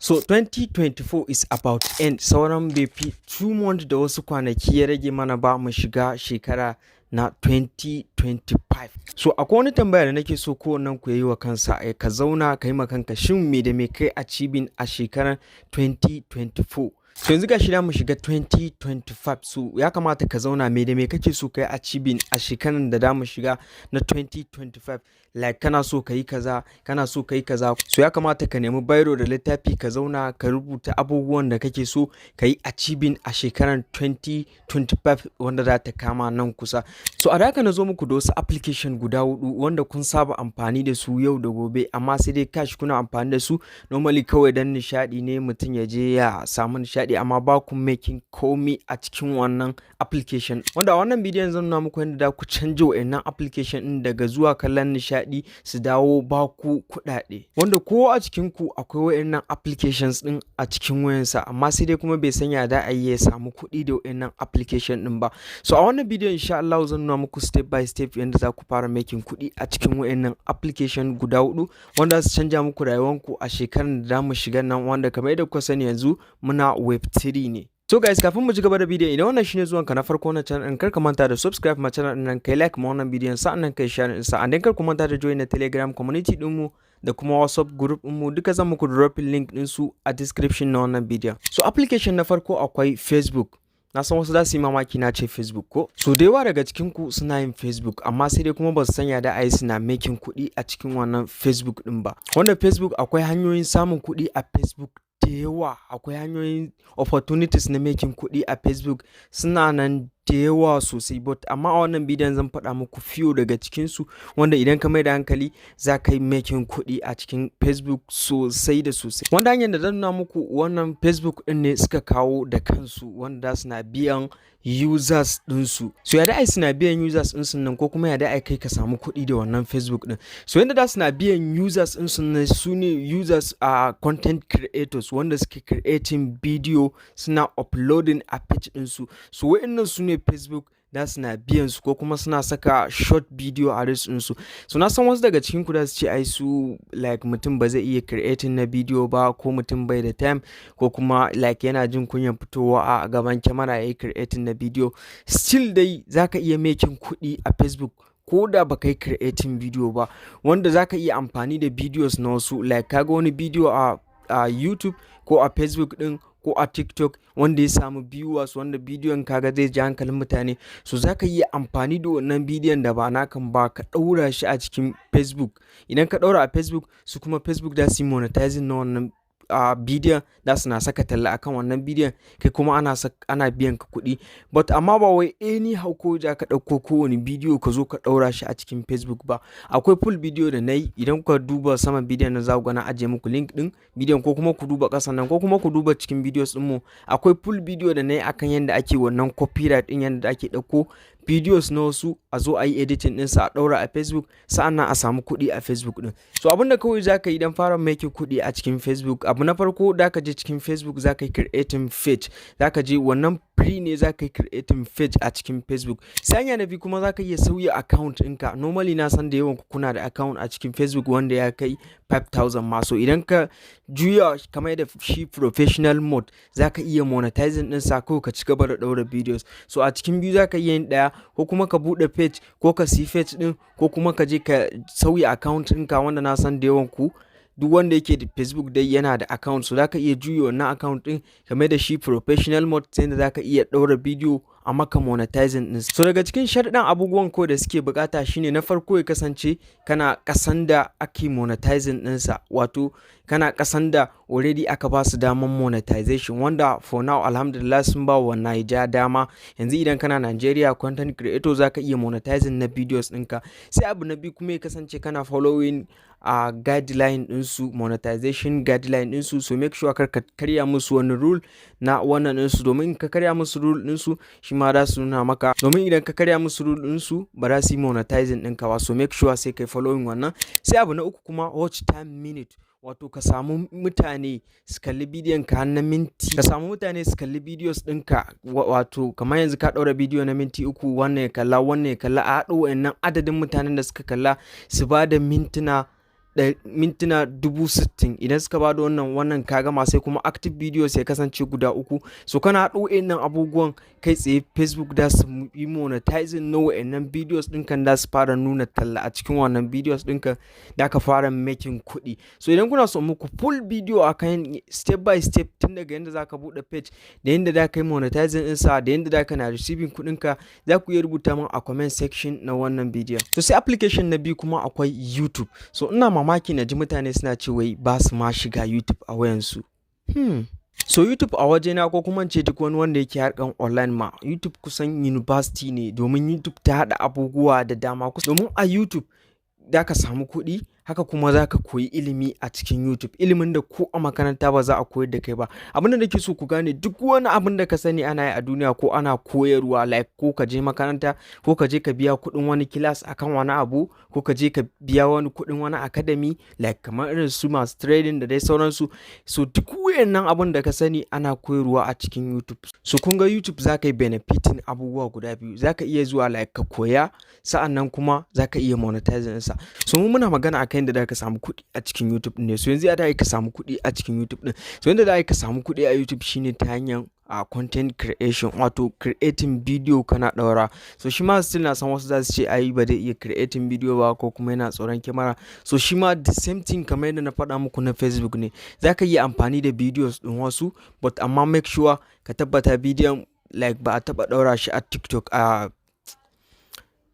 So 2024 is about end. Sauran bai fi 2 months da wasu kwanaki ya rage mana ba mu shiga shekara na 2025. So akwai wani tambaya da nake so kowannen ku yi wa kansa, ka zauna ka yi ma kanka: shin me da me kai achieving a shekarar 2024? So yanzu gashi da mu shiga 2025, so ya kamata ka zauna, me da me kake so kai achieving a shekarar da da mu shiga na 2025? Like kana so ka yi kaza, kana so ka yi kaza. So ya kamata ka nemi biro da littafi, ka zauna ka rubuta abubuwan da kake so ka yi achieving a shekarar 2025 wanda za ta kama nan kusa. So a haka na zo muku da wasu application guda hudu wanda kun saba amfani da su yau da gobe, amma sai dai cash kuna amfani da su normally kawai dan nishadi ne, mutum ya je ya samu nishadi, amma ba ku making komi a cikin wannan application. Wanda a wannan bidiyon zan nuna muku yadda za ku canja wa'annan application din daga zuwa kallon nishadi su dawo ba ku kuɗaɗe. Wanda ko a cikin ku akwai wa'annan applications din a cikin wayansa, amma sai dai kuma bai san ya da a yi ya samu kuɗi da wa'annan application din ba. So a wannan bidiyon, insha Allah, zan nuna muku step by step yadda za ku fara making kuɗi a cikin wa'annan application guda hudu wanda su canja muku rayuwanku a shekarar da za mu shiga nan, wanda kamar yadda kuka sani, yanzu muna web 3 ne. So guys, kafin mu ci gaba da bidiyon, idan wannan shine zuwan ka na farko na channel din, kar ka manta da subscribe ma channel din nan, kai like ma wannan bidiyon, sa'annan kai share din sa, and then kar ku manta da join na Telegram community din mu da kuma WhatsApp group din mu. Duka zan muku dropping link din su a description na wannan bidiyon. So application na farko akwai Facebook. Na san wasu za su yi mamaki na ce Facebook ko. So da yawa daga cikin ku suna yin Facebook, amma sai dai kuma ba su sanya da ai suna making kuɗi a cikin wannan Facebook din ba. Wanda Facebook, akwai hanyoyin samun kuɗi a Facebook da yawa, akwai hanyoyin opportunities na making kuɗi a Facebook suna nan da yawa sosai, but amma a wannan bidiyon zan faɗa muku few daga cikinsu wanda idan ka mai da hankali za ka yi making kuɗi a cikin Facebook sosai da sosai. Wanda hanyar da zan nuna muku, wannan Facebook ɗin ne suka kawo da kansu wanda suna biyan users ɗinsu. So ya da suna biyan users ɗinsu nan, ko kuma ya da kai ka samu kuɗi da wannan Facebook ɗin? So yadda da suna biyan users ɗinsu nan, su ne users a content creators wanda suke creating video suna uploading a page ɗinsu. So wa'innan su ne Facebook da suna biyan su, ko kuma suna saka short video a reels ɗinsu. So na san wasu daga cikin ku da su ce ai su like mutum ba zai iya creating na video ba, ko mutum bai da time, ko kuma like yana jin kunyan fitowa a gaban kyamara ya yi creating na video. Still dai zaka iya making kuɗi a Facebook ko da baka yi creating video ba, wanda zaka iya amfani da videos na wasu. Like kaga wani video a YouTube ko a Facebook ɗin ko a TikTok wanda ya samu viewers, wanda bidiyon kaga zai ji hankalin mutane, so zaka iya amfani da wannan bidiyon da ba nakan ba ka ɗaura shi a cikin Facebook. Idan ka ɗaura a Facebook, su kuma Facebook za su yi monetizing na wannan a bidiyon, za su na saka talla akan wannan bidiyon, kai kuma ana biyan ka kuɗi. But amma ba wai anyhow ko ja ka ɗauko kowane bidiyo ka zo ka ɗaura shi a cikin Facebook ba. Akwai full bidiyo da na yi. Idan kuka duba saman bidiyon nan, za ku ga na ajiye muku link ɗin bidiyon, ko kuma ku duba ƙasan nan, ko kuma ku duba cikin videos ɗinmu, akwai full bidiyo da na yi akan yadda ake wannan copyright ɗin, yadda ake ɗauko videos na wasu a zo a yi editing ɗinsa a ɗaura a Facebook, sa'annan a samu kuɗi a Facebook ɗin. So abin da kawai za ka yi don fara making kuɗi a cikin Facebook, abu na farko, da ka je cikin Facebook za ka yi creating page. Za ka je, wannan free ne, za ka yi creating page a cikin Facebook. Sai hanya na biyu kuma, za ka iya sauya account ɗinka. Normally na san da yawan ku kuna da account a cikin Facebook wanda ya kai 5000 ma. So idan ka juya kamar da shi professional mode, za ka iya monetizing ɗinsa ko ka ci gaba da ɗaura videos. So a cikin biyu za ka iya yin ɗaya, ko kuma ka buɗe page, ko ka siyi page ɗin, ko kuma ka je ka sauya account ɗinka, wanda na san da yawan ku, duk wanda yake da Facebook dai yana da account. So zaka iya juya wannan account ɗin ka mai da shi professional mode, sai da zaka iya ɗaura bidiyo a maka monetizing ɗin. So daga cikin sharɗan abubuwan ko da suke bukata shine, na farko, ya kasance kana ƙasan da ake monetizing ɗinsa, wato kana ƙasan da already aka ba su daman monetization, wanda for now, alhamdulillah, sun ba wa Naija dama. Yanzu idan kana Nigeria content creator, zaka iya monetizing na videos ɗinka. Sai abu na biyu kuma, ya kasance kana following a guideline ɗinsu, monetization guideline ɗinsu. So make sure kar ka karya musu wani rule na wannan ɗinsu, domin in ka karya musu rule ɗinsu, shi ma za su nuna maka, domin idan ka karya musu rule ɗinsu, ba za su yi monetizing ɗinka ba. So make sure sai kai following wannan. Sai abu na uku kuma, watch time minute, wato ka samu mutane su kalli bidiyon ka na minti, ka samu mutane su kalli videos ɗinka, wato kamar yanzu ka ɗaura bidiyo na minti 3, wannan ya kalla, wannan ya kalla, a haɗa wa'annan adadin mutanen da suka kalla su ba da mintuna 500. mintuna 60,000. Idan suka bada wannan, ka gama. Sai kuma active videos ya kasance guda uku. So kana haɗo wa'innan abubuwan, kai tsaye Facebook da su yi monetizing na wa'innan videos ɗinka, da su fara nuna talla a cikin wannan videos ɗinka, da ka fara making kuɗi. So idan kuna so muku full video akan step by step, tun daga yadda za ka buɗe page, da yadda za ka yi monetizing ɗinsa, da yadda za ka na receiving kuɗinka, za ku iya rubuta min a comment section na wannan bidiyon. So sai application na biyu kuma akwai YouTube. So ina mamaki na ji mutane suna ce wai ba su ma shiga YouTube a wayansu. So YouTube a wajena, ko kuma ce duk wani wanda yake harkan online ma, YouTube kusan university ne, domin YouTube ta haɗa abubuwa da dama. Domin a YouTube da ka samu kuɗi, haka kuma za ka koyi ilimi a cikin YouTube, ilimin da ko a makaranta ba za a koyar da kai ba. Abin da nake so ku gane, duk wani abin da ka sani ana yi a duniya ko ana koyarwa, like ko ka je makaranta, ko ka je ka biya kuɗin wani class akan wani abu, ko ka je ka biya wani kuɗin wani academy, like kamar irin su masu trading da dai sauransu. So duk wayannan abin da ka sani ana koyarwa a cikin YouTube. So kun ga YouTube za ka yi benefiting abubuwa guda biyu: za ka iya zuwa like ka koya, sa'annan kuma za ka iya monetizing ɗinsa. So mu muna magana akan yadda za ka samu kuɗi a cikin YouTube ne. So yanzu ya da ka samu kuɗi a cikin YouTube ɗin? So yadda za ka samu kuɗi a YouTube shine ta hanyar a content creation, wato creating video kana ɗaura. So shi ma still na san wasu za su ce ai ba zai iya creating video ba, ko kuma yana tsoron kyamara. So shi ma the same thing kamar yadda na faɗa muku na Facebook ne, za ka iya amfani da videos ɗin wasu, but amma make sure ka tabbata bidiyon like ba a taɓa ɗaura shi a TikTok a,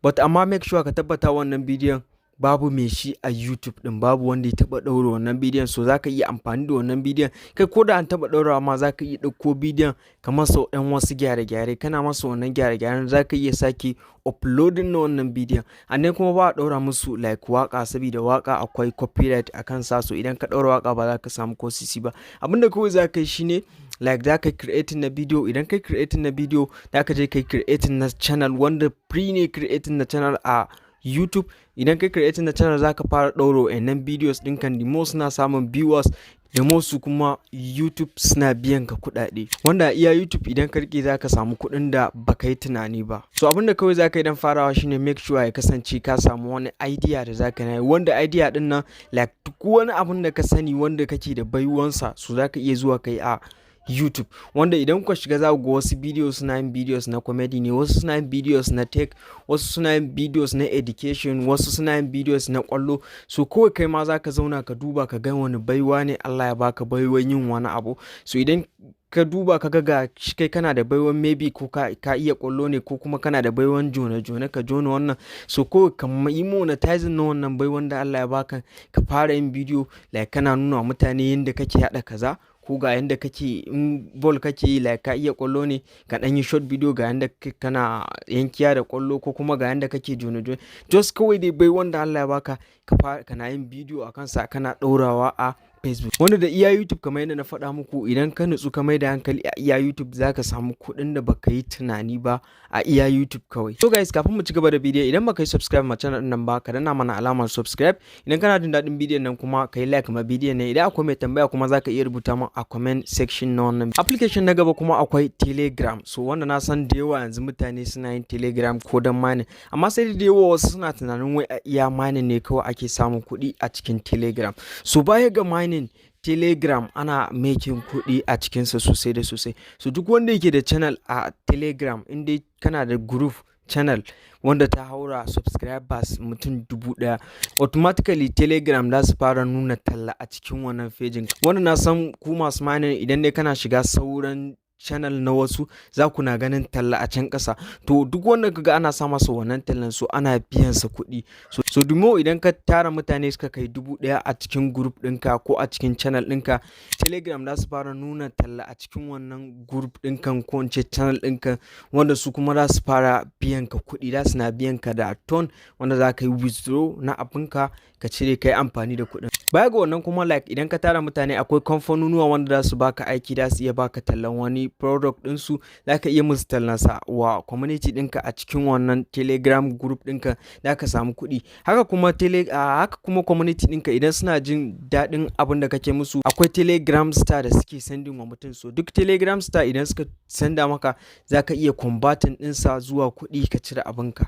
but amma make sure ka tabbata wannan bidiyon babu mai shi a YouTube din, babu wanda ya taba ɗaura wannan bidiyon. So zaka iya amfani da wannan bidiyon. Kai, ko da an taba ɗaurawa ma, zaka iya ɗauko bidiyon ka masa ɗan wasu gyare-gyare. Kana masa wannan gyare-gyaren, zaka iya sake uploading na wannan bidiyon. And kuma ba a ɗaura musu like waka, saboda waka akwai copyright a kansa. So idan ka ɗaura waka, ba za ka samu ko sisi ba. Abinda kawai za ka yi shine like za ka creating na bidiyo. Idan kai creating na bidiyo, za ka je kai creating na channel, wanda free ne creating na channel a YouTube. Idan kai creating na channel, za ka fara ɗaura wa'annan videos ɗin kan. The more suna samun viewers, the more su kuma YouTube suna biyan ka kuɗaɗe, wanda iya YouTube idan ka rike, za ka samu kuɗin da baka yi tunani ba. So abinda kawai za ka yi dan farawa shine make sure ya kasance ka samu wani idea da za ka yi, wanda idea ɗin nan like duk wani abun da ka sani wanda kake da baiwansa, so za ka iya zuwa ka yi a YouTube. Wanda idan kuka shiga, za ku ga wasu videos suna yin videos na comedy ne, wasu suna yin videos na tech, wasu suna yin videos na education, wasu suna yin videos na kwallo. So kawai kai ma za ka zauna ka duba ka ga wani baiwa ne Allah ya baka baiwan yin wani abu. So idan ka duba ka ga kai kana da baiwan maybe ko ka iya kwallo ne, ko kuma kana da baiwan jone jone, ka jona wannan, so ko ka yi monetizing na wannan baiwan da Allah ya baka, ka fara yin bidiyo like kana nuna wa mutane yadda kake haɗa kaza, ko ga yanda kake in ball kake yi, like ka iya kwallo ne, ka ɗan yi short video ga yanda kana yankiya da kwallo, ko kuma ga yanda kake jone jone. Just kawai dai bai wanda Allah ya baka, ka fara kana yin bidiyo a kansa, kana ɗaurawa a Facebook. Wanda da iya YouTube, kamar yadda na faɗa muku, idan ka nutsu ka mai da hankali a iya YouTube, za ka samu kuɗin da baka yi tunani ba a iya YouTube kawai. So guys, kafin mu ci gaba da bidiyo, idan baka yi subscribe ma channel nan ba, ka danna mana alamar subscribe. Idan kana jin daɗin bidiyon nan kuma, ka yi like ma bidiyon nan. Idan akwai mai tambaya kuma, za ka iya rubuta min a comment section na wannan. Application na gaba kuma akwai Telegram. So wanda na san da yawa yanzu mutane suna yin Telegram ko don mining, amma sai da yawa wasu suna tunanin wai a iya mining ne kawai ake samun kuɗi a cikin Telegram. So baya ga mining, Telegram ana making kuɗi a cikinsa sosai da sosai. So duk wanda yake da channel a Telegram, in dai kana da group channel wanda ta haura subscribers mutum 1000, automatically Telegram za su fara nuna talla a cikin wannan fejin. Wanda na san ku masu mining, idan dai kana shiga sauran channel na wasu, za ku na ganin talla a can ƙasa. To duk wanda kaga ana sa masa wannan tallan, so ana biyan sa kuɗi. So dumo idan ka tara mutane suka kai 1000 a cikin group ɗinka ko a cikin channel ɗinka, Telegram za su fara nuna talla a cikin wannan group ɗinka, ko in ce channel ɗinka, wanda su kuma za su fara biyan ka kuɗi. Za su na biyan ka da ton, wanda za ka yi withdraw na abinka, ka cire ka yi amfani da kuɗin. Baya ga wannan kuma, like idan ka tara mutane, akwai kamfanonuwa wanda za su baka aiki, za su iya baka tallan wani product ɗinsu. Za ka iya musu tallansa wa community ɗinka a cikin wannan Telegram group ɗinka, za ka samu kuɗi. Haka kuma community ɗinka, idan suna jin daɗin abin da kake musu, akwai Telegram star da suke sending wa mutum. So duk Telegram star idan suka senda maka, za ka iya converting ɗinsa zuwa kuɗi, ka cire abinka.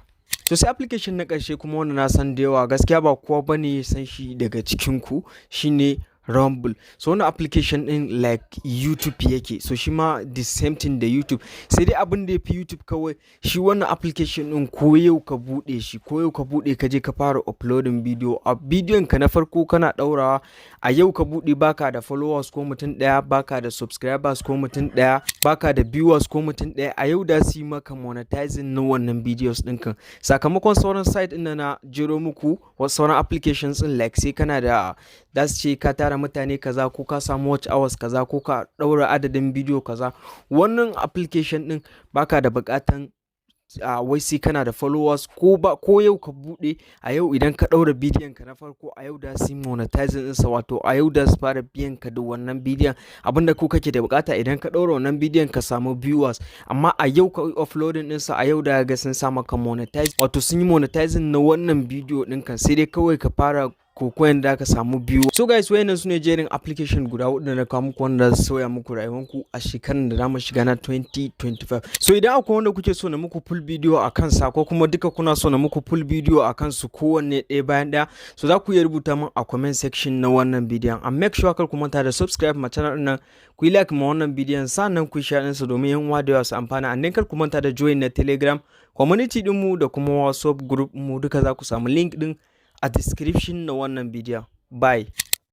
So sai application na ƙarshe kuma, wanda na san da yawa gaskiya ba kowa bane san shi daga cikin ku, shine Rumble. So wannan application din like YouTube yake. So shi ma the same thing da YouTube, sai dai abin da ya fi YouTube kawai, shi wannan application din ko yau ka bude shi, ko yau ka bude, ka je ka fara uploading video, a bidiyon ka na farko kana daurawa, a yau ka bude, baka da followers ko mutum daya, baka da subscribers ko mutum daya, baka da viewers ko mutum daya, a yau da su yi maka monetizing na wannan videos ɗinkan. Sakamakon sauran site ɗin na jero muku, wasu sauran applications ɗin, like sai kana da, za su ce ka tara mutane kaza, ko ka samu watch hours kaza, ko ka ɗaura adadin bidiyo kaza. Wannan application ɗin baka da buƙatan wai sai kana da followers ko ba. Ko yau ka buɗe, a yau idan ka ɗaura bidiyon ka na farko, a yau da su monetizing ɗinsa, wato a yau da su fara biyan ka da wannan bidiyon. Abinda ko kake da bukata idan ka ɗaura wannan bidiyon, ka samu viewers. Amma a yau ka uploading ɗinsa, a yau da ga sun sa maka monetize, wato sun yi monetizing na wannan bidiyo ɗinka, sai dai kawai ka fara koyon da ka samu biyu. So guys, wayannan su ne jerin application guda hudu da na kawo muku wanda za su sauya muku rayuwanku a shekarar da zamu shiga na 2025. So idan akwai wanda kuke so na muku full video a kansa, ko kuma duka kuna so na muku full video a kansu kowanne ɗaya bayan ɗaya, so za ku iya rubuta min a comment section na wannan bidiyon. And make sure kar ku manta da subscribe ma channel nan, ku yi like ma wannan bidiyon, sannan ku share ɗinsa domin yan uwa da yawa su amfana. And then kar ku manta da join na Telegram community ɗinmu da kuma WhatsApp group mu. Duka za ku samu link ɗin a description na wannan bidiyon. Bye.